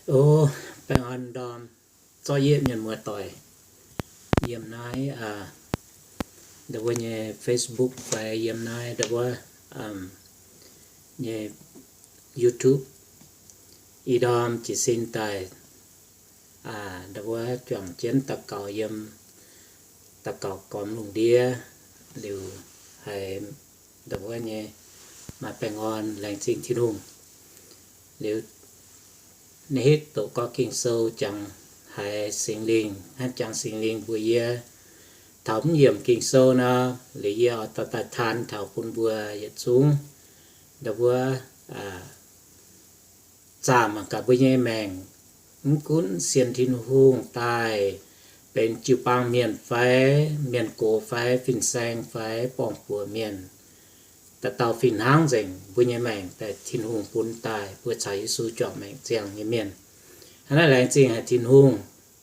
O, baengh orn ndorm zorqv yie mienh muoz-doic yiem naaiv, aa, ndau wuov nyei Facebook fai yiem naaiv ndau wuov nyei YouTube. Ih ndorm jiez sin daaih, aa, ndau wuov juangc jienv daux gaux yiem daux gaux gormx lungh ndiev liuz, haiz ndau wuov nyei maaih baengh orn, laengz zingh Tin-Hungh. Liuz naaiv hitv doqc gorx Ging-Sou jangx haiz Singx Lingh, hnangv jangx Singx Lingh mbuox yie taux mv yiemc Ging-Sou nor, liuz yie oix dorh daaih taan taux bun mbuo yietc zungv ndau wuov zaah mangc gaax mbuo nyei maengc, mv gunv sienx Tin-Hungh daaih benx jiu-baang mienh fai, mienh gox fai, fin-saeng fai, borng-buoz mienh, dauh dauh fih hnangv nzengc mbuo nyei maengc daaih Tin-Hungh bun daaih mbuo caux Yesu juangc maengc ziangh nyei mienh. Hnangv naaiv laengz zingh haic Tin-Hungh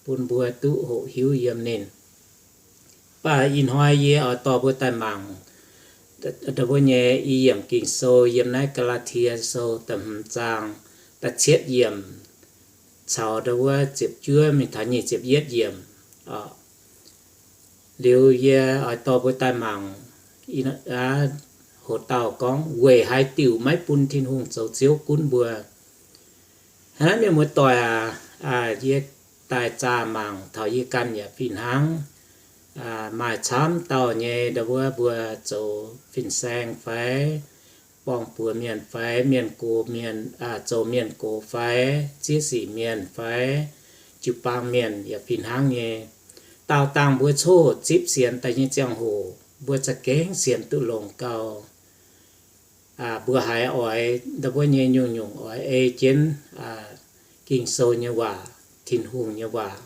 bun mbuo duqv hoqc hiuv yiem ninh. Mv baac ih hnoi yie oix dorh mbuo daaih mangc ndau wuov nyei i yiemc Ging-Sou yiem naaiv Gaa^laa^tie Sou da'hmz zaang da'cietv yiemc caux ndau wuov ziepc juov mingh taux nyic ziepc yietv yiemc. Liuz yie oix dorh mbuo daaih mangc, aa, hoc dauh gorngv weic haaix diuc maiv bun Tin-Hungh zoux Ziouv gunv mbuo. Hnangv naaiv mienh muoz-doic aac, yie daaih zaah mangc taux yie ganh yaac fih hnangv. Maaih camv dauh nyei ndau wuov mbuo zoux fin-saeng fai, borng-buoz mienh fai, mienh gox mienh, zoux mienh gox fai, ziex sic mienh fai, jiu-baang mienh yaac fih hnangv nyei. Daauh dangh mbuo coqv zipv sienx daaih nyei ziangh hoc mbuo za'gengh sienx duqv longx gau. Mbuo haiz oix ndau wuov nyei nyungc-nyungc oix ei jienv Ging-Sou nyei waac, Tin-Hungh nyei waac,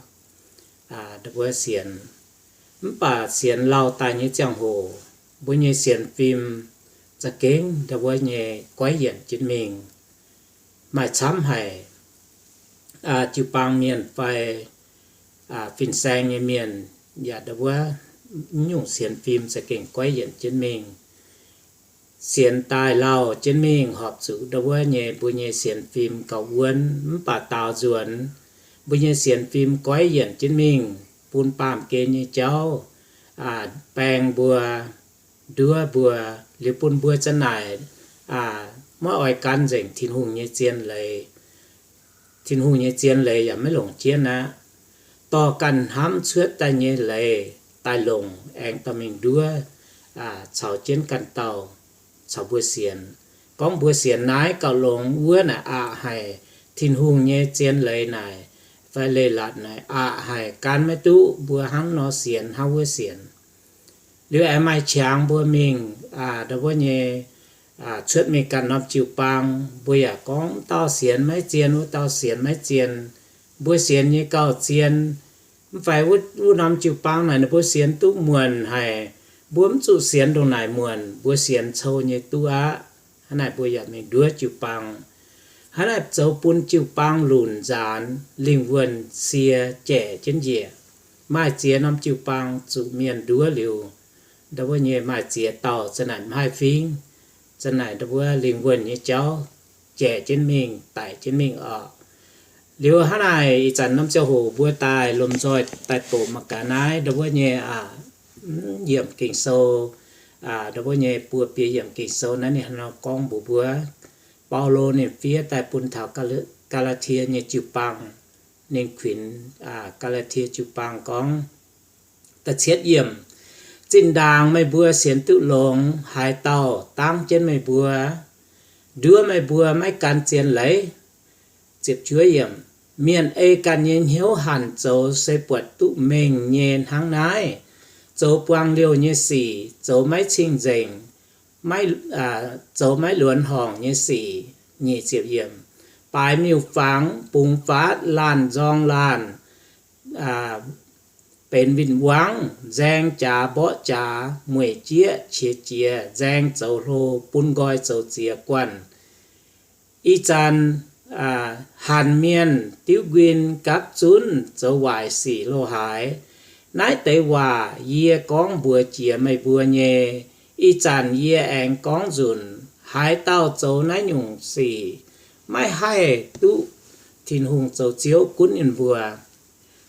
ndau wuov sienx. Mv baac sienx lauh daaih nyei ziangh hoc mbuo nyei sienx fim za'gengh ndau wuov nyei goiv yienc jienv mingh. Maaih camv haic jiu-baang mienh fai fin-saeng nyei mienh yaac ndau wuov nyungc sienx fim za'gengh goiv yienc jienv mingh. Sienx daaih lauh jienv mingh horpc zuqc ndau wuov nyei mbuo nyei sienx fim gauh wuonv. Mv baac daaux nzuonx mbuo nyei sienx fim goiv yienc jienv mingh bun baamh gen nyei jauv baeng mbuo, nduov mbuo, liuz bun mbuo za'naaic maiv oix gan nzengc Tin-Hungh nyei zien leiz. Tin-Hungh nyei zien leiz yaac maiv longc jienv aqv. Dorh ganh hnamv cuotv daaih nyei leiz daaih longc aengx dorh mingh nduov caux jienv ganh dauh caux mbuo sienx. Gorngv mbuo sienx naaiv gauh longx wuov naaic aqc haic Tin-Hungh nyei zien leiz naaic fai leiz-latc naaic aqc haic, gan maiv duqv mbuo hnangv nor sienx hnangv wuov sienx. Liuz aengx maaih qangx mbuo mingh ndau wuov nyei cuotv mingh ganh norm jiu-baang, mbuo yaac gorngv wuov dauh sienx maiv zien, wuov dauh sienx maiv zien. Mbuo sienx nyei gauh zien, mv fai wuov norm jiu-baang naaic ninh mbuo sienx duqv muonc haic, mbuo mv zuqc sienx ndongc naaic muonc, mbuo sienx cou nyei duqv aqv. Hnangv naaic mbuo yaac mingh nduov jiu-baang. Hnangv naaic zoux bun jiu-baang lunc nzaanx, lingh wuonh sie jaic jienv njiec. Maaih ziex norm jiu-baang zuqc mienh nduov liuz, ndau wuov nyei maaih ziex dauh za'naaic mv haih fingv, za'naaic ndau wuov lingh wuonh nyei jauv jaic jienv mingh, daic jienv mingh oc. Liuz hnangv naaic ih zanc norm ziangh hoc mbuo daaih lomh nzoih daaih doqc mangc gaax naaiv ndau wuov nyei yiemc Ging-Sou, ndau wuov nyei buo biei yiemc Ging-Sou naaiv ninh hnangv nor gorngv mbuox mbuo, Baulo ninh fiev daaih bun taux Gaa^laa^tie nyei jiu-baang. Ninh kuinx Gaa^laa^tie jiu-baang gorngv, da'cietv yiemc, zinh ndaangc meih mbuo sienx duqv longx, haaix dauh dangv jienv meih mbuo, nduov meih mbuo maiv gan zien leiz. Ziepc juov yiemc, mienh ei ganh nyei hnyouv hanc zoux se buatc duqv mengh nyei hnangv naaiv, zoux buang liouh nyei sic, zoux maiv cing-nzengc, zoux maiv luonx horngc nyei sic. Nyic ziepc yiemc, baaix miuc-fangx, bungx faatv, laanh nzorng laanh, benx win-wangv, nzaeng jaax mborqv jaax, mueic jieqv qiex jiez, nzaeng zoux hlo, bun nqoi zoux ziex guanh. Ih zanc hanc mienh diuv nquin gapv zunv zoux waaic sic hlo haaix. Naaiv deix waac yie gorngv mbuox jiex meih mbuo nyei. Ih zanc yie aengx gorngv nzunc, haaix dauh zoux naaiv nyungc sic, maiv haih duqv Tin-Hungh zoux Ziouv gunv ninh mbuo.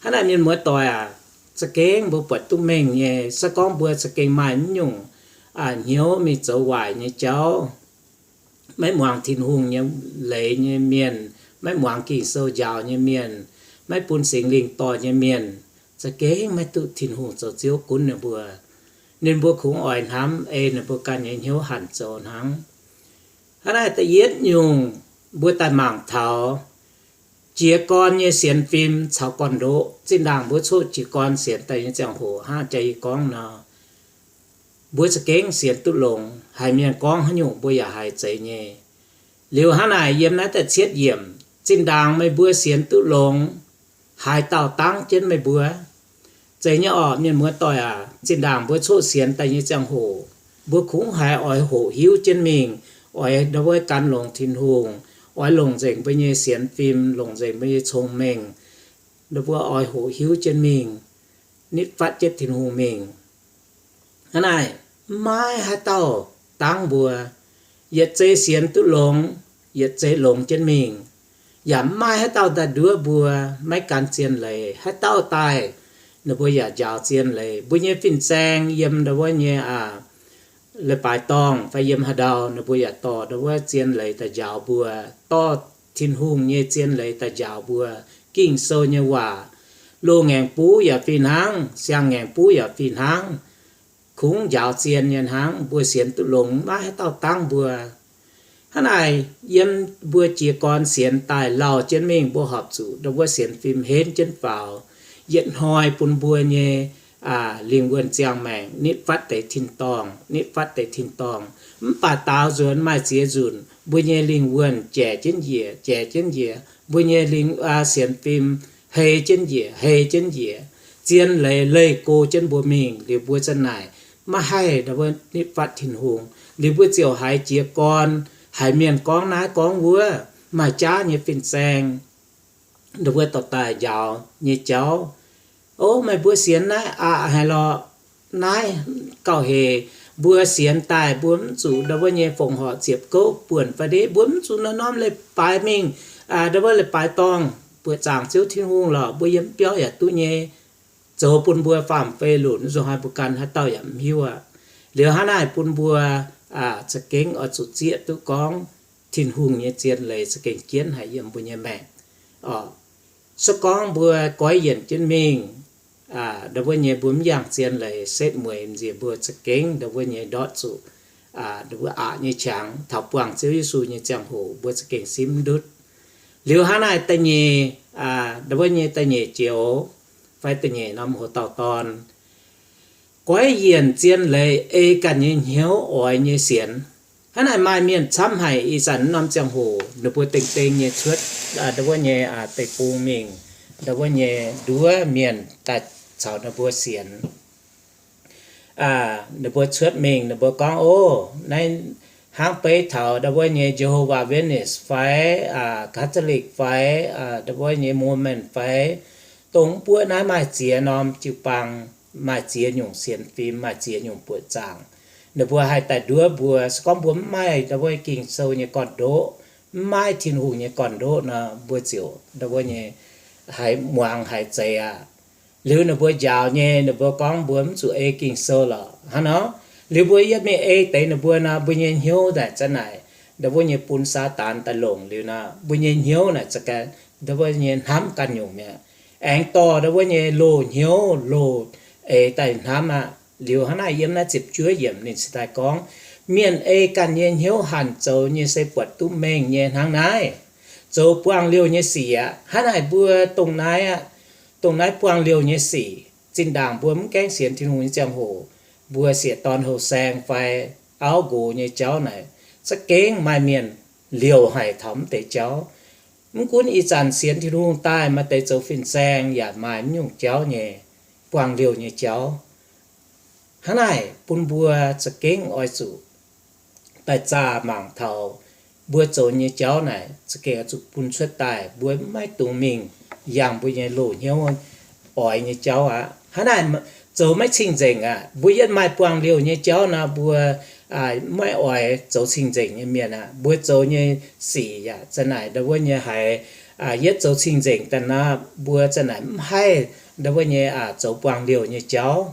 Hnangv naaic mienh muoz-doic aac, za'gengh mbuo buatc duqv mengh nyei, se gorngv mbuo za'gengh maaih mv nyungc hnyouv mingh zoux waaic nyei jauv, maiv muangx Tin-Hungh nyei leiz nyei mienh, maiv muangx Ging-Sou njaaux nyei mienh, maiv bun Singx Lingh dorh nyei mienh, za'gengh maiv duqv Tin-Hungh zoux Ziouv gunv ninh mbuo. Ninh mbuo kungx oix hnamv ei ninh mbuo ganh nyei hnyouv hanc zoux hnangv. Hnangv naaic da'yietv nyungc, mbuo daaih mangc taux jiez gorn nyei sienx fim caux gorn-ndoqv. Zinh ndaangc mbuo coqv jiez gorn sienx daaih nyei ziangh hoc hnangv jaax yie gorngv nor, mbuo za'gengh sienx duqv longx, haiz mienh gorngv haaix nyungc mbuo yaac haiz zeiz nyei. Liuz hnangv naaic yiem naaiv da'cietv yiemc, zinh ndaangc meih mbuo sienx duqv longx, haaix dauh dangv jienv meih mbuo? Zeiz nyei orqc, mienh muoz-doic aac. Zinh ndaangc mbuo coqv sienx daaih nyei ziangh hoc, mbuo kungx haiz oix hoqc hiuv jienv mingh, oix ndau wuov gan longx Tin-Hungh, oix longc nzengc mbuo nyei sienx fim, longc nzengc mbuo nyei cong-mengh, ndau wuov oix hoqc hiuv jienv mingh, nitv fatv jienv Tin-Hungh mingh. Hnangv naaic, maiv maaih haaix dauh dangv mbuo. Yietc zei sienx duqv longx, yietc zei longx jienv mingh. Yaac maiv maaih haaix dauh daaih nduov mbuo, maiv gan zien leiz. Haaix dauh daaih, ninh mbuo yaac njaaux zien leiz. Mbuo nyei fin-saeng yiem ndau wuov nyei aa, leiz-baaix dorngh fai yiem haaix ndau, ninh mbuo yaac dorh ndau wuov zien leiz daaih njaaux mbuo, dorh Tin-Hungh nyei zien leiz daaih njaaux mbuo. Ging-Sou nyei waac, loz-ngaengc buv yaac fih hnangv, siang-ngaengc buv yaac fih hnangv, kungx njaaux zien nyei hnangv. Mbuo sienx duqv longx, maiv haaix dauh dangv mbuo. Hnangv naaic, yiem mbuo jiez gorn sienx daaih lauh jienv mingh, mbuo horpc zuqc ndau wuov sienx fim henv jienv faaux, yietc hnoi bun mbuo nyei lingh wuonh ziangh maengc nitv fatv deix tin-dorngh, nitv fatv deix tin-dorngh. Mv baac daaux nzuonx maaih ziex nzunc, mbuo nyei lingh wuonh jaic jienv njiec, jaic jienv njiec, mbuo nyei lingh, sienx fim hei jienv njiec, hei jienv njiec. Zien leiz leih go jienv mbuo mingh, liuz mbuo za'naaic maiv haih ndau wuov nitv fatv Tin-Hungh. Liuz mbuo ziouc haiz jiez gorn, haiz mienh gorngv naaiv gorngv wuov, maaih jaav nyei fin-saeng, ndau wuov dorh daaih njaaux nyei jauv. O, meih mbuo sienx naaiv aqc haic lorqc. Naaiv gauh hec. Mbuo sienx daaih mbuo mv zuqc ndau wuov nyei fongc horc ziepc gouv buonc fai ndeic, mbuo mv zuqc norm-norm leiz-baaix mingh, ndau wuov leiz-baaix dorngh buoqc zaangc Ziouv Tin-Hungh lorqc, mbuo yiem biauv yaac duqv nyei. Zoux bun mbuo faam-fei lunc, nzunc haaix mbuo ganh haaix dauh yaac mv hiuv aqv. Liuz hnangv naaic bun mbuo za'gengh oix zuqc zieqv duqv gorngv Tin-Hungh nyei zien leiz za'gengh jienv haic yiem mbuo nyei maengc. Se gorngv mbuo goiv yienc jienv mingh, ndau wuov nyei mbuo mv yangh zien leiz setv mueiz nziex, mbuo za'gengh ndau wuov nyei ndortv zuqc ndau wuov aqc nyei qangx. Taux buangh Ziouv Yesu nyei ziangh hoc mbuo za'gengh simv ndutv. Liuz hnangv naaic da'nyeic, ndau wuov nyei da'nyeic joux fai da'nyeic norm hoc dauh dorn, goiv yienc zien leiz ei ganh nyei hnyouv oix nyei sienx. Hnangv naaic maaih mienh camv haic. Ih zanc norm ziangh hoc ninh mbuo dengh dengh nyei cuotv ndau wuov nyei deic-bung mingh, ndau wuov nyei nduov mienh daaih caux ninh mbuo sienx. Ninh mbuo cuotv mingh, ninh mbuo gorngv, O, naaiv hnangv beiv taux ndau wuov nyei Jehovah Witness fai Catholic fai ndau wuov nyei Mormon fai, dongh mv buoqv naaiv maaih ziex norm jiu-baang, maaih ziex nyungc sienx fim, maaih ziex nyungc buoqc zaangc. Ninh mbuo haih daaih nduov mbuo, se gorngv mbuo mv maaih ndau wuov Ging-Sou nyei gorn-ndoqv, mv maaih Tin-Hungh nyei gorn-ndoqv nor, mbuo ziouc ndau wuov nyei haiz muangx haiz zeiz aqv. Liuz ninh mbuo njaaux nyei, ninh mbuo gorngv mbuo mv zuqc ei Ging-Sou lorqc hnangv nor. Liuz mbuo yiem mingh ei deix ninh mbuo nor, mbuo nyei hnyouv naaic za'naaic ndau wuov nyei bun Saadaan daaih longc liuz nor, mbuo nyei hnyouv naaic za'gengh ndau wuov nyei hnamv ganh nyungc mi'aqv. Aengx dorh ndau wuov nyei loz-hnyouv loz-eix daaih hnamv aqv. Liuz hnangv naaic yiem naaiv ziepc juov yiemc ninh cingx daaih gorngv, mienh ei ganh nyei hnyouv hanc zoux nyei se buatc duqv mengh nyei hnangv naaiv, zoux buangh liouh nyei sic aqv. Hnangv naaic mbuo dongh naaiv aqv, dongh naaiv buangh liouh nyei sic, zinh ndaangc mbuo mv gaengh sienx Tin-Hungh nyei ziangh hoc, mbuo sieqv dorn houh saeng fai auv nqox nyei jauv naaic, za'gengh maaih mienh liouh haic taux mv deix jauv. Mv gunv ih zanc sienx Tin-Hungh daaih maaih deix zoux fin-saeng yaac maaih mv nyungc jauv nyei, buangh liouh nyei jauv. Hnangv naaic bun mbuo za'gengh oix zuqc daaih zaah mangc taux mbuo zoux nyei jauv naaic za'gengh oix zuqc bun cuotv daaih, mbuo maiv dungx mingh yangh mbuo nyei loz-hnyouv oix nyei jauv aqv. Hnangv naaic zoux maiv cing-nzengc aqv. Mbuo yiem maaih buangh liouh nyei jauv nor, mbuo maiv oix zoux cing-nzengc nyei mienh aqv. Mbuo zoux nyei sic yaac za'naaic ndau wuov nyei haiz Yietv zoux cing-nzengc daaih nor, mbuo za'naaic mv haih ndau wuov nyei zoux buangh liouh nyei jauv.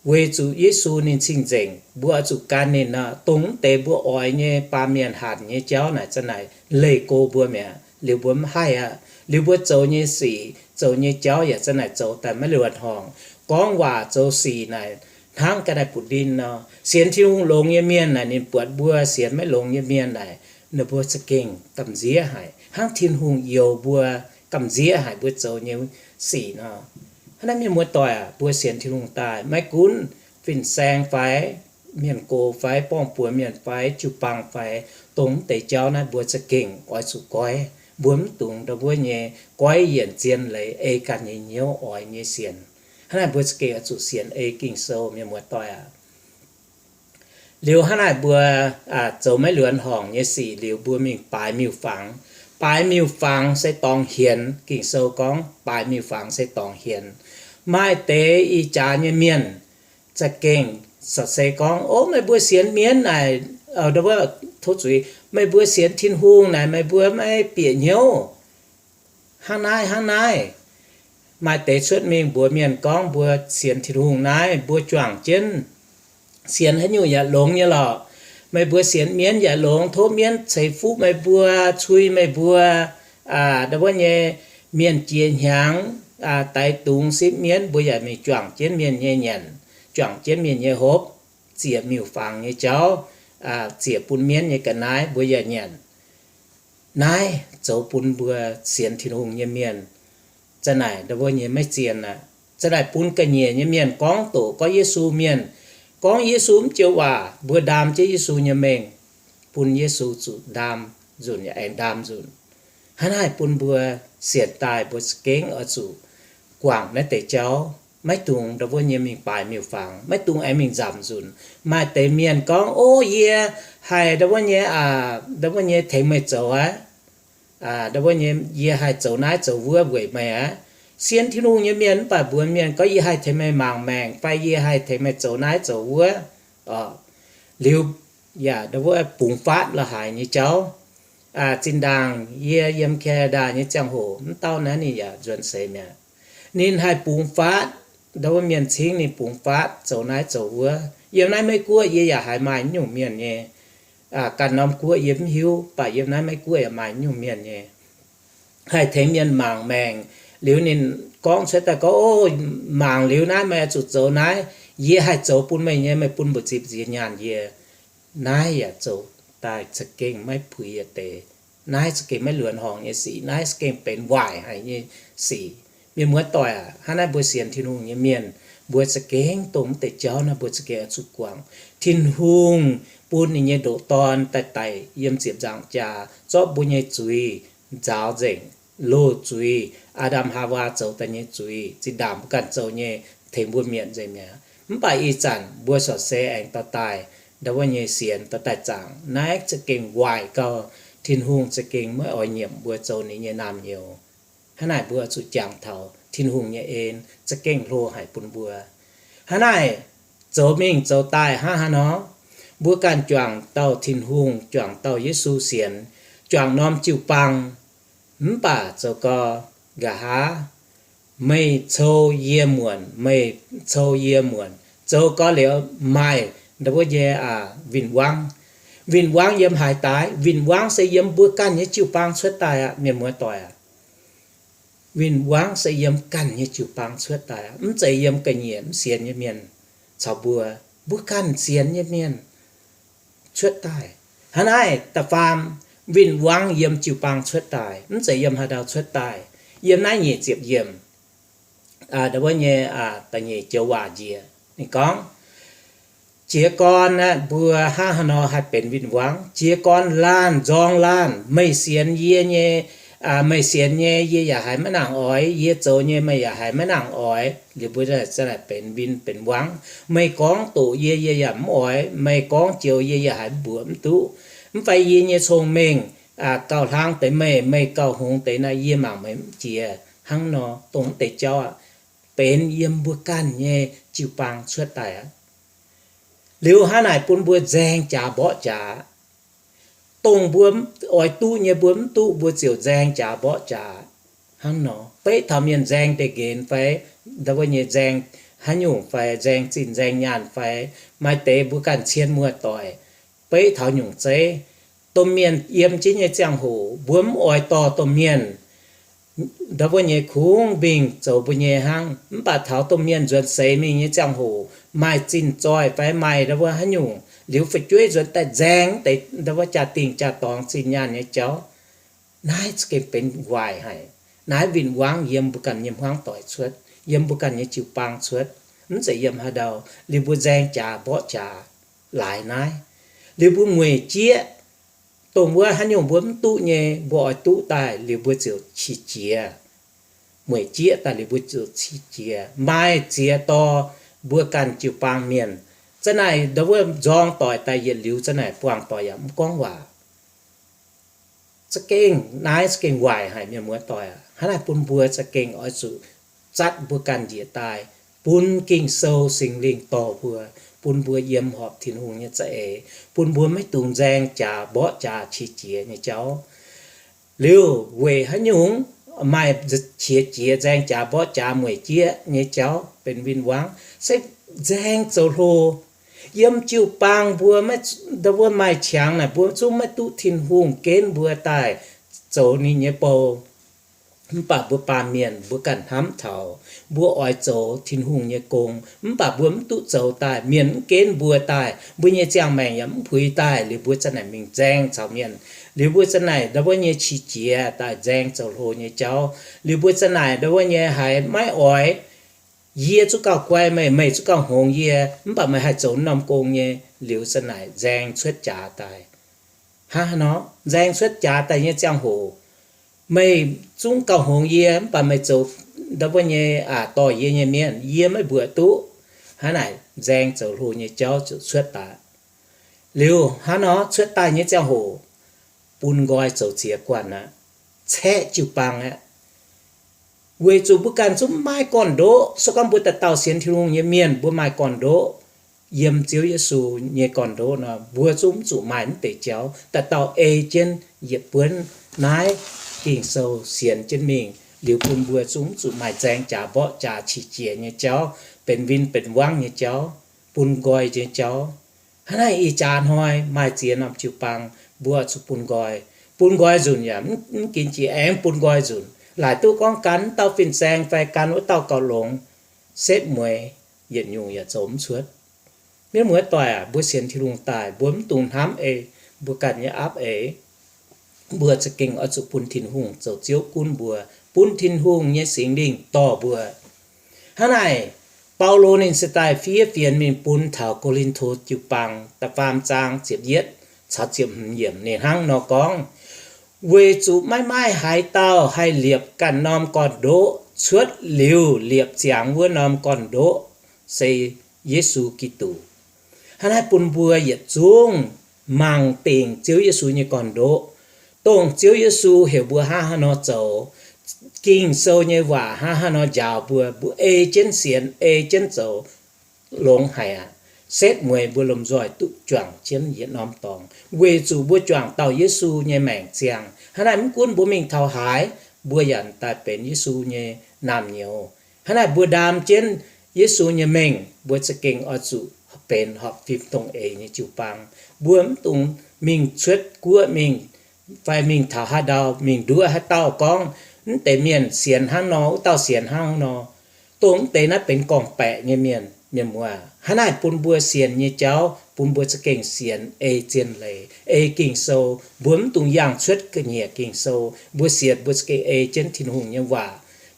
Weic zuqc Yesu ninh cing-nzengc, mbuo oix zuqc gan ninh nor, dongh mv deix mbuo oix nyei baamh mienh hanc nyei jauv naaic za'naaic leih go mbuo mi'aqv. Liuz mbuo mv haih aqv. Liuz mbuo zoux nyei sic, zoux nyei jauv yaac za'naaic zoux daaih maiv luonx horngc. Gorngv waac zoux sic naaic hnangv ga'naaiv buoz-ndin nor. Sienx Tin-Hungh longx nyei mienh naaic ninh buatc mbuo sienx maiv longx nyei mienh naaic, ninh mbuo za'gengh gamh nziev haic, hnangv Tin-Hungh youx mbuo, gamh nziev haic mbuo zoux nyei sic nor. Hnangv naaiv mienh muoz-doic aac, mbuo sienx Tin-Hungh daaih maiv gunv fin-saeng fai mienh gox fai borngh buoz mienh fai jiu-baang fai dongh mv deix jauv naaiv mbuo za'gengh oix zuqc goiv. Mbuo mv dungx ndau wuov nyei goiv yienc zien leiz ei ganh nyei hnyouv oix nyei sienx. Hnangv naaic mbuo za'gengh oix zuqc sienx ei Ging-Sou, mienh muoz-doic aac. Liuz hnangv naaic mbuo zoux maiv luonx horngc nyei sic liuz mbuo mingh baaix miuc-fangx. Baaix miuc-fangx se dorngx hienx. Ging-Sou gorngv baaix miuc-fangx se dorngx hienx. Maaih deix ih jaax nyei mienh za'gengh corc se gorngv, Ov, meih mbuo sienx mienv naaic, tov zuiz, meih mbuo sienx Tin-Hungh naaic meih mbuo maiv bieqc hnyouv hnangv naaiv hnangv naaiv. Maaih deix cuotv mingh mbuox mienh gorngv mbuo sienx Tin-Hungh naaiv mbuo juangc jienv sienx haaix nyungc yaac longx nyei lorqc. Meih mbuo sienx mienv yaac longx, tov mienv ceix fuqv meih mbuo, cui meih mbuo, ndau wuov nyei mienh jiex hnyangx, daix dungz sipv mienv, mbuo yaac mingh juangc jienv mienh nyei nyanc, juangc jienv mienh nyei hopv, ziec miuc-fangx nyei jauv, ziec bun mienv nyei ga'naaiv mbuo yaac nyanc. Naaiv zoux bun mbuo sienx Tin-Hungh nyei mienh za'naaic ndau wuov nyei maiv zien aqv. Za'naaic bun ga'nyiec nyei mienh gorngv doqc gorngv Yesu mienh, gorngv Yesu mv joux waac, mbuo ndaam jienv Yesu nyei mengh, bun Yesu zuqc ndaam nzunc yaac aengx ndaam nzunc. Hnangv naaic bun mbuo sienx daaih mbuo za'gengh oix zuqc guangc naaiv deix jauv, maiv dungx ndau wuov nyei mingh baaix miuc-fangx, maiv dungx aengx mingh nzamc nzunc. Maaih deix mienh gorngv, Ov, yie haih ndau wuov nyei, ndau wuov nyei tengx meih zoux aqv. Ndau wuov nyei yie haih zoux naaiv zoux wuov weic meih aqv. Sienx Tin-Hungh nyei mienh mv baac mbuox mienh gorngv, Yie haih tengx meih mangc maengc, fai yie haih tengx meih zoux naaiv zoux wuov. Liuz yaac ndau wuov bungx faatv la'haaix nyei jauv. Zinh ndaangc yie yiem Canada nyei ziangh hoc, mv dauh naaiv ninh yaac nzuonx seix mi'aqv. Ninh haih bungx faatv, ndau wuov mienh cingv ninh bungx faatv zoux naaiv zoux wuov. Yiem naaiv Meiv Guoqv yie yaac haiz maaih nyungc mienh nyei. Ganh norm guoqv yie mv hiuv, mv baac yiem naaiv Meiv Guoqv yaac maaih nyungc mienh nyei. Haih tengx mienh mangc maengc. Liuz ninh gorngv cuotv daaih gorngv, Ov, mangc liuz naaiv meih oix zuqc zoux naaiv. Yie haih zoux bun meih nyei, meih bun mbu'zipc nziex nyaanh yie. Naaiv yaac zoux daaih za'gengh maiv puix yietc deix. Naaiv za'gengh maiv luonx horngc nyei sic. Naaiv za'gengh benx waaic haic nyei sic. Mienh muoz-doic aac, hnangv naaiv mbuo sienx Tin-Hungh nyei mienh, mbuo za'gengh dongh mv deix jauv naaiv mbuo za'gengh oix zuqc guangc. Tin-Hungh bun ninh nyei ndoqc Dorn daaih daic yiem ziepc nzaangc jaax zorqv mbuo nyei zuiz nzaaux nzengc, loz-zuiz, Aa^ndam Haawaa zoux daaih nyei zuiz, zinh ndaangc mbuo ganh zoux nyei, tengx mbuo mietc nzengc mi'aqv. Mv baac ih zanc mbuo corc se aengx dorh daaih ndau wuov nyei sienx dorh daaih zaangc. Naaiv za'gengh waaic gau. Tin-Hungh za'gengh maiv oix nyiemc mbuo zoux ninh nyei naamh nyouz. Hnangv naaic mbuo zuqc jangx taux Tin-Hungh nyei en za'gengh hlo haic bun mbuo. Hnangv naaic zoux mingh zoux daaih hnangv haaix nor, mbuo ganh juangc dauh Tin-Hungh, juangc dauh Yesu sienx, juangc norm jiu-baang, mv baac zoux gau, nqa'haav meih cou yie muonc, meih cou yie muonc, zoux gau liuz maaih ndau wuov nyei win-wangv. Win-wangv yiem haaix daaih? Win-wangv se yiem mbuo ganh nyei jiu-baang cuotv daaih aqv, mienh muoz-doic aac. Win-wangv se yiem ganh nyei jiu-baang cuotv daaih aqv. Mv zeiz yiem ga'nyiec mv sienx nyei mienh caux mbuo. Mbuo ganh sienx nyei mienh cuotv daaih. Hnangv naaiv, da'faam, win-wangv yiem jiu-baang cuotv daaih, mv zeiz yiem haaix ndau cuotv daaih. Yiem naaiv nyic ziepc yiemc, ndau wuov nyei da'nyeic joux waac njiec, ninh gorngv, Jiez gorn aeqv, mbuo hnangv haaix nor haih benx win-wangv? Jiez gorn laanh nzorng laanh. Meih sienx yie nyei, meih sienx nyei yie yaac haiz maiv nangc oix. Yie zoux nyei meih yaac haiz maiv nangc oix. Liuz mbuo za'naaic benx win benx wangv. Meih gorngv doqc yie, yie yaac mv oix. Meih gorngv joux yie yaac haiz mv mbuoqc mv duqv. Mv fai yie nyei cong-mengh gauh hlang deix meih, meih gauh hngongx deix naaiv yie mangc meih mv jiex. Hnangv nor dongh mv deix jauv aqv, benx yiem mbuo ganh nyei jiu-baang cuotv daaih aqv. Liuz hnangv naaic bun mbuo nzaeng jaax mborqv jaax. dongh mbuo oix duqv nyei mbuo mv duqv, mbuo ziouc nzaeng jaax mborqv jaax. Hnangv nor, beiv taux mienh nzaeng deix nqenx fai ndau wuov nyei nzaeng haaix nyungc fai nzaeng zinh nzaeng nyaanh fai maaih deix mbuo ganh cien muoz-doic, beiv taux nyungc zeiv, domh mienh yiem jienv nyei ziangh hoc mbuo mv oix dorh domh mienh ndau wuov nyei kungx mingh zoux mbuo nyei hnangv. Mv baac taux domh mienh nzuonx seix mingh nyei ziangh hoc, maaih zinh zoih fai maaih ndau wuov haaix nyungc liuz, fu'jueiv nzuonx daaih nzaeng deix ndau wuov jaa-dingh jaa-dorngx zinh nyaanh nyei jauv. Naaiv za'gengh benx waaic haic. Naaiv win-wangv yiem mbuo ganh nyei hmuangv doic cuotv, yiem mbuo ganh nyei jiu-baang cuotv, mv zeiz yiem haaix ndau. Liuz mbuo nzaeng jaax mborqv jaax laaix naaiv, liuz mbuo mueic jieqv dongh wuov haaix nyungc mbuo mv duqv nyei, mbuo oix duqv daaih liuz mbuo ziouc qiex jiez. Mueic jieqv daaih liuz mbuo ziouc qiex jiez, maaih ziex dorh mbuo ganh jiu-baang mienh. Za'naaic ndau wuov nzorng doic daaih yietc liuz, za'naaic buangh doic yaac mv gorngv waac. Za'gengh naaiv za'gengh waaic haic, mienh muoz-doic aac. Hnangv naaic bun mbuo za'gengh oix zuqc zatv mbuo ganh njiec daaih, bun Ging-Sou Singx Lingh dorh mbuo, bun mbuo yiem horpc Tin-Hungh nyei za'eix, bun mbuo maiv dungx nzaeng jaax mborqv jaax qiex jiez nyei jauv. Liuz weic haaix nyungc maaih qiex jiez, nzaeng jaax mborqv jaax, mueic jieqv nyei jauv benx win-wangv? Se nzaeng zoux hlo. Yiem jiu-baang mbuo maiv, ndau wuov maaih qangx naaic mbuo zungv maiv duqv Tin-Hungh genv mbuo daaih zoux ninh nyei bou. Mv baac mbuo baamh mienh mbuo ganh hnamv taux mbuo oix zoux Tin-Hungh nyei gong, mv baac mbuo mv duqv zoux daaih, mienh mv genv mbuo daaih, mbuo nyei ziangh maengc yaac mv puix daaih, liuz mbuo za'naaic mingh nzaeng caux mienh. Liuz mbuo za'naaic ndau wuov nyei qiex jiez daaih nzaeng zoux hlo nyei jauv. Liuz mbuo za'naaic ndau wuov nyei haiz maiv oix, yie zungv gauh guai meih, meih zungv gauh hngongx yie, mv baac meih haih zoux norm gong nyei. Liuz za'naaic nzaeng cuotv jaax daaih. Hnangv haaix nor? Nzaeng cuotv jaax daaih nyei ziangh hoc, meih zungv gauh hngongx yie, mv baac meih zoux ndau wuov nyei aac dorh yie nyei mienh, yie maiv mbuoqc duqv. Hnangv naaic nzaeng zoux hlo nyei jauv ziouc cuotv daaih. Liuz hnangv nor cuotv daaih nyei ziangh hoc, bun nqoi zoux ziex guanh aqv, caeqv jiu-baang aqv. Weic zuqc mbuo ganh zungv maiv maaih gorn-ndoqv. Se gorngv mbuo dauh dauh sienx Tin-Hungh nyei mienh mbuo maaih gorn-ndoqv, yiem Ziouv Yesu nyei gorn-ndoqv nor, mbuo zungv mv zuqc maaih mv deix jauv. Dauh dauh ei jienv yietc buonv naaiv Ging-Sou sienx jienv mingh, liuz bun mbuo zungv mv zuqc maaih nzaeng jaax mborqv jaax qiex jiez nyei jauv, benx win benx wangv nyei jauv, bun nqoi nyei jauv. Hnangv naaiv ih jaax hnoi maaih ziex norm jiu-baang, mbuo zuqc bun nqoi. Bun nqoi nzunc yaac mv ginc jiex, aengx bun nqoi nzunc. Laaic duqv gorngv gan wuov dauh fin-saeng fai gan wuov dauh gauh longx, setv mueiz yietc nyungc yaac zoux mv cuotv. Mienh muoz-doic aac, mbuo sienx Tin-Hungh daaih mbuo mv dungx hnamv ei mbuo ganh nyei aapv eix. Mbuo za'gengh oix zuqc bun Tin-Hungh zoux Ziouv gunv mbuo, bun Tin-Hungh nyei Singx Lingh dorh mbuo. Hnangv naaic, Baulo ninh se daaih fiev fienx mingh bun taux Ko^lin^to jiu-baang da'faam zaang ziepc yietv caux ziepc hmz yiemc ninh hnangv nor gorngv, weic zuqc maiv maaih haaix dauh haih liepc ganh norm gorn-ndoqv cuotv liuz liepc ziangx wuov norm gorn-ndoqv se Yesu Giduc. Hnangv naaiv bun mbuo yietc zungv mangc dingc Ziouv Yesu nyei gorn-ndoqv, dongh Ziouv Yesu heuc mbuo hnangv haaix nor zoux, Ging-Sou nyei waac hnangv haaix nor njaaux mbuo, mbuo ei jienv sienx, ei jienv zoux, longx haic aqv. Setv mueiz mbuo lomh nzoih duqv juangc jienv yietc norm dorngx, weic zuqc mbuo juangc dauh Yesu nyei maengc ziangh. Hnangv naaiv mv gunv mbuo mingh taux haaix, mbuo yaac daaih benx Yesu nyei naamh nyouz. Hnangv naaiv mbuo ndaam jienv Yesu nyei mengh, mbuo za'gengh oix zuqc benx horpc fim dongh eix nyei jiu-baang. Mbuo mv dungx mingh cuotv guoqv mingh, fai mingh taux haaix ndau mingh nduov haaix dauh gorngv, mv deix mienh sienx hnangv nor, wuov dauh sienx hnangv nor. Dongh mv deix naaiv benx gorngv-baeqc nyei mienh. Mienh muoz, hnangv naaiv bun mbuo sienx nyei jauv bun mbuo za'gengh sienx ei zien leiz, ei Ging-Sou. Mbuo mv dungx yangh cuotv ga'nyiec Ging-Sou. Mbuo sienx mbuo za'gengh ei jienv Tin-Hungh nyei waac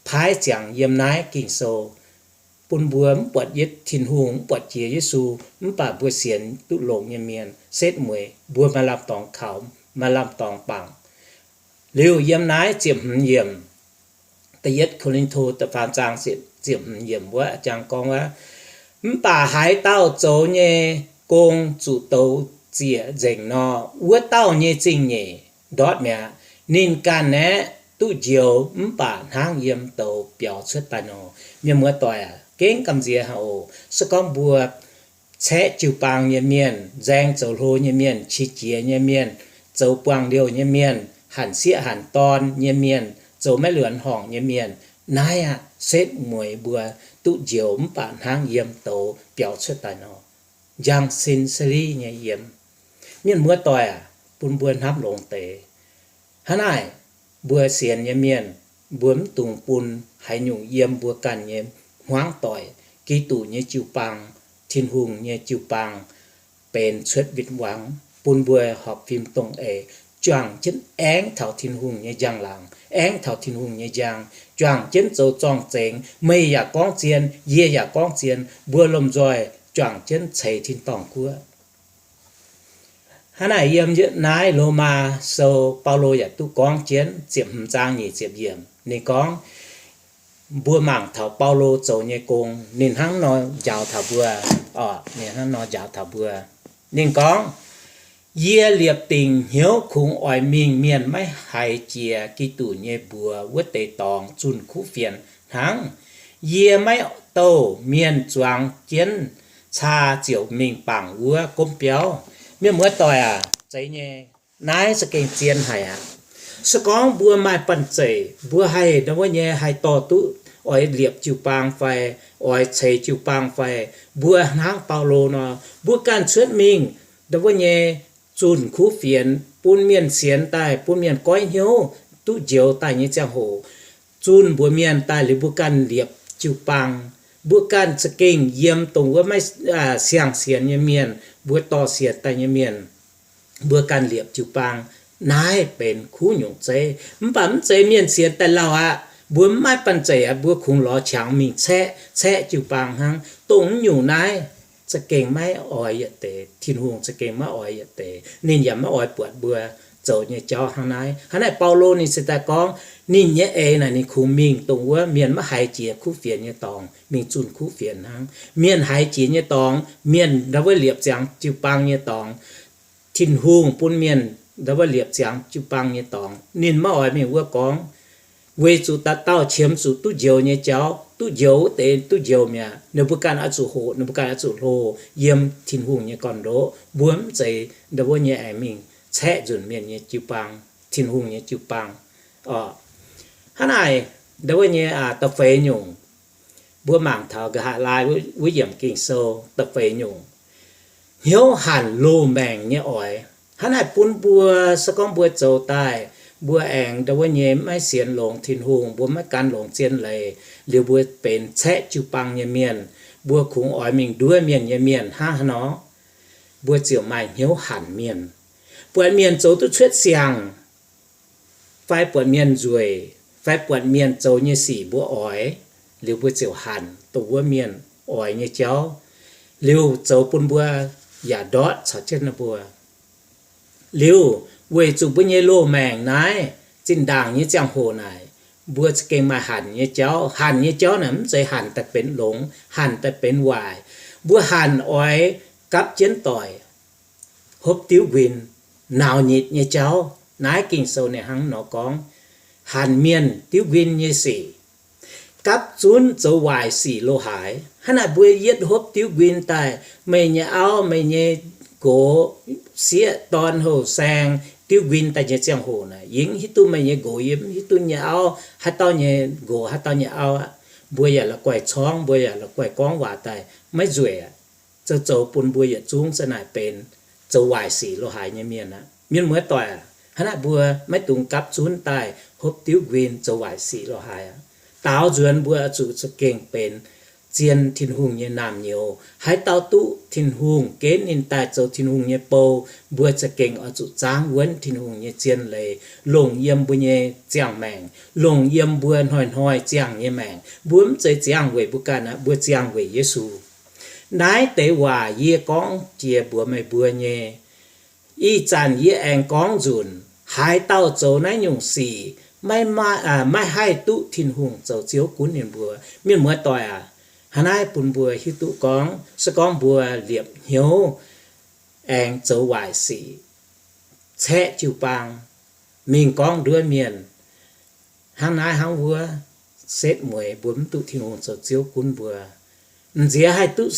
paaiv ziangx yiem naaiv Ging-Sou, bun mbuo mv buatc yietv Tin-Hungh, mv buatc jiex Yesu, mv baac mbuo sienx duqv longx nyei mienh. Setv mueiz mbuo maaih lamh dorngx kaux, maaih lamh dorngx bangc. Liuz yiem naaiv ziepc hmz yiemc, da'yietv Ko^lin^to da'faam zaang ziepc hmz yiemc wuov jangx gorngv wuov, mv baac haaix dauh zoux nyei gong zuqc douz ziec nzengc nor, wuov dauh nyei zingh nyeic ndortv mi'aqv. Ninh ganh aeqv, duqv njoux mv baac hnangv yiem douz biaux cuotv daaih nor. Mienh muoz-doic aac, gengh gamh nziex haic oc. Se gorngv mbuo caeqv jiu-baang nyei mienh, nzaeng zoux hlo nyei mienh, qiex jiez nyei mienh, zoux buangh liouh nyei mienh, hanc sieqv hanc dorn nyei mienh, zoux maiv luonx horngc nyei mienh. Naaiv aqv, setv mueiz mbuo duqv njoux mv baac hnangv yiem douz biaux cuotv daaih nor, njang sin seli nyei yiem. Mienh muoz-doic aac, bun mbuo hnamv longx deix. Hnangv naaic, mbuo sienx nyei mienh, mbuo mv dungx bun haaix nyungc yiem mbuo ganh nyei hmuangv doic, Giduc nyei jiu-baang, Tin-Hungh nyei jiu-baang benx cuotv win-wangv, bun mbuo horpc fim dongh eix, juangc jienv aengv taux Tin-Hungh nyei njang-laangc, aengv taux Tin-Hungh nyei njang, juangc jienv zoux zorng-zengx. Meih yaac gorngv zien, yie yaac gorngv zien, mbuo lomh-nzoih juangc jienv ceix tin-dorngh guoqv. Hnangv naaic, yiem naaiv Lomaa Sou, Baulo yaac duqv gorngv jienv ziepc hmz zaang nyic ziepc yiemc, ninh gorngv, mbuo mangc taux Baulo zoux nyei gong, ninh hnangv nor njaaux taux mbuo, orqc, ninh hnangv nor njaaux taux mbuo. Ninh gorngv, yie liepc dingc hnyouv kungx oix mingh mienh maiv haiz jiex Giduc nyei mbuox wuov deix dorngx zunh kuv fienx hnangv. Yie maiv douh mienh zuangx jienv caa ziouc mingh bangc wuov gomv biauv. Mienh muoz-doic aac, zeiz nyei. Naaiv za'gengh zien haic aqv. Se gorngv mbuo maaih banh zeic, mbuo haih ndau wuov nyei haih dorh duqv oix liepc jiu-baang fai oix ceix jiu-baang fai, mbuo hnangv Baulo nor, mbuo ganh cuotv mingh ndau wuov nyei zunh kuv fienx, bun mienh sienx daaih, bun mienh goiv hnyouv duqv njoux daaih nyei ziangh hoc, zunh mbuox mienh daaih liuz mbuo ganh liepc jiu-baang. Mbuo ganh za'gengh yiem dongh wuov maiv siang-sienx nyei mienh, mbuo dorh sienx daaih nyei mienh, mbuo ganh liepc jiu-baang. Naaiv benx kuv nyungc zeiv. Mv baac mv zeiz mienh sienx daaih lauh aqv, mbuo mv maaih banh zeic aqv, mbuo kungx lorz qangx mingh caeqv, caeqv jiu-baang hnangv. Dongh mv nyungc naaiv za'gengh maiv oix yietc deix, Tin-Hungh za'gengh maiv oix yietc deix, ninh yaac maiv oix buatc mbuo zoux nyei jauv hnangv naaiv. Hnangv naaic Baulo ninh se daaih gorngv, ninh nyei eix naaic ninh kungx mingh dongh wuov mienh maiv haiz jiex kuv fienx nyei dorngx, mingh zunh kuv fienx hnangv. Mienh haiz jiex nyei dorngx, mienh ndau wuov liepc ziangx jiu-baang nyei dorngx, Tin-Hungh bun mienh ndau wuov liepc ziangx jiu-baang nyei dorngx, ninh maiv oix mingh wuov gorngv. Weic zuqc dauh dauh qiemx zuqc duqv njoux nyei jauv, duqv njoux wuov deix duqv njoux mi'aqv. Ninh mbuo ganh oix zuqc hoqc, ninh mbuo ganh oix zuqc hlo yiem Tin-Hungh nyei gorn-ndoqv. Mbuo mv zeiz ndau wuov nyei aengx mingh caeqv nzunc mienh nyei jiu-baang, Tin-Hungh nyei jiu-baang. Orqc, hnangv naaic, ndau wuov nyei da'feix nyungc, mbuo mangc taux Nqa'haav Laai wuov yiemc Ging-Sou da'feix nyungc, hnyouv hanc loz-maengc nyei oix. Hnangv naaic bun mbuo, se gorngv mbuo zoux daaih, mbuo aengx ndau wuov nyei maiv sienx longx Tin-Hungh, mbuo maiv gan longx zien leiz, liuz mbuo benx caeqv jiu-baang nyei mienh, mbuo kungx oix mingh nduov mienh nyei mienh hnangv haaix nor, mbuo ziouc maaih hnyouv hanc mienh. Buatc mienh zoux duqv cuotv siang, fai buatc mienh nzueic, fai buatc mienh zoux nyei sic mbuo oix, liuz mbuo ziouc hanc dongh wuov mienh oix nyei jauv, liuz zoux bun mbuo yaac ndortv caux jienv ninh mbuo. Liuz, weic zuqc mbuo nyei loz-maengc naaiv, zinh ndaangc nyei ziangh hoc naaic, mbuo za'gengh maaih hanc nyei jauv. Hanc nyei jauv naaic mv zeiz hanc daaih benx longx, hanc daaih benx waaic. Mbuo hanc oix gapv jienv doic, hopv diuv nquin, nauz nyitc nyei jauv. Naaiv Ging-Sou ninh hnangv nor gorngv, hanc mienh diuv nquin nyei sic, gapv zunv zoux waaic sic lo haaix. Hnangv naaic mbuo yietv hopv diuv nquin daaih, meih nyei auv, meih nyei nqox, sieqv, dorn, houh saeng, diuv nquin daaih nyei ziangh hoc naaic, yie mv hiuv duqv meih nyei nqox, yie mv hiuv duqv nyei auv, haaix dauh nyei nqox, haaix dauh nyei auv aqv. Mbuo yaac la'guaih corngv, mbuo yaac la'guaih gorngv waac daaih maiv nzueic aqv. Zoux zoux bun mbuo yietc zungv za'naaic benx zoux waaic sic lo haaix nyei mienh aqv. Mienh muoz-doic aac, hnangv naaic mbuo maiv dungx gapv zunv daaih hopv diuv nquin zoux waaic sic lo haaix aqv. Daaux nzuonx mbuo oix zuqc za'gengh benx zien Tin-Hungh nyei naamh nyouz. Haaix dauh duqv Tin-Hungh genv ninh daaih zoux Tin-Hungh nyei bou, mbuo za'gengh oix zuqc zaangv wuonv Tin-Hungh nyei zien leiz, longc yiem mbuo nyei ziangh maengc, longc yiem mbuo hnoi-hnoi ziangh nyei maengc. Mbuo mv zeiz ziangh weic mbuo ganh aqv, mbuo ziangh weic Yesu. Naaiv deix waac yie gorngv jiex mbuox meih mbuo nyei. Ih zanc yie aengx gorngv nzunc, haaix dauh zoux naaiv nyungc sic, maiv, maiv haih duqv Tin-Hungh zoux Ziouv gunv ninh mbuo. Mienh muoz-doic aac, hnangv naaiv bun mbuo hiuv duqv gorngv, se gorngv mbuo liepc hnyouv aengx zoux waaic sic, caeqv jiu-baang, mingh gorngv nduov mienh, hnangv naaiv hnangv wuov, setv mueiz mbuo mv duqv Tin-Hungh zoux Ziouv gunv mbuo. M'nziex haih duqv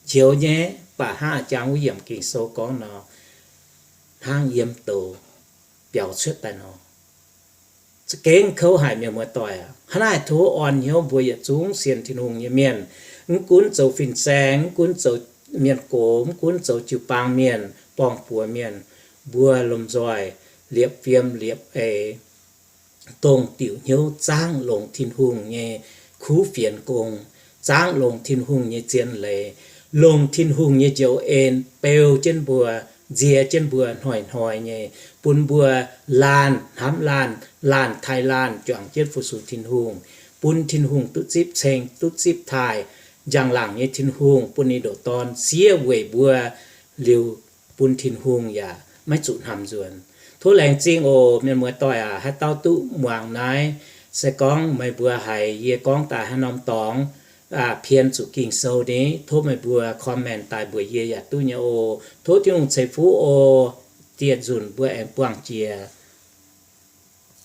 njoux nyei, baac hnangv a'jang wuov yiemc Ging-Sou gorngv nor, hnangv yiem douz, biaux cuotv daaih nor. Za'gengh kouv haic, mienh muoz-doic aac. Hnangv naaiv tov orn hnyouv mbuo yietc zungv sienx Tin-Hungh nyei mienh, mv gunv zoux fin-saeng, mv gunv zoux mienh gox, mv gunv zoux jiu-baang mienh, borng-buoz mienh, mbuo lomh nzoih liepc fiem liepc eix, dongh diuc hnyouv zaangv longx Tin-Hungh nyei kuv fienx gong, zaangv longx Tin-Hungh nyei zien leiz, longx Tin-Hungh nyei njoux en beu jienv mbuo, nziex jienv mbuo hnoi-hnoi nyei, bun mbuo laanh hnamv laanh, laanh taaih laanh juangc jienv fu-sux Tin-Hungh, bun Tin-Hungh duqv zipv ceng, duqv zipv taaih. Njang-laangc nyei Tin-Hungh bun ninh ndoqc Dorn siev weic mbuo liuz, bun Tin-Hungh yaac maiv zuqc hnamv nzuonx. Tov laengz zingh oc, mienh muoz-doic aac. Haaix dauh duqv muangx naaiv, se gorngv meih mbuo haiz yie gorngv daaih haaix norm dorngx, pien zuqc Ging-Sou ni, tov meih mbuo comment daaih mbuox yie yaac duqv nyei oc. Tov Tin-Hungh ceix fuqv oc. Dieh nzunc mbuo aengx buangh jiex.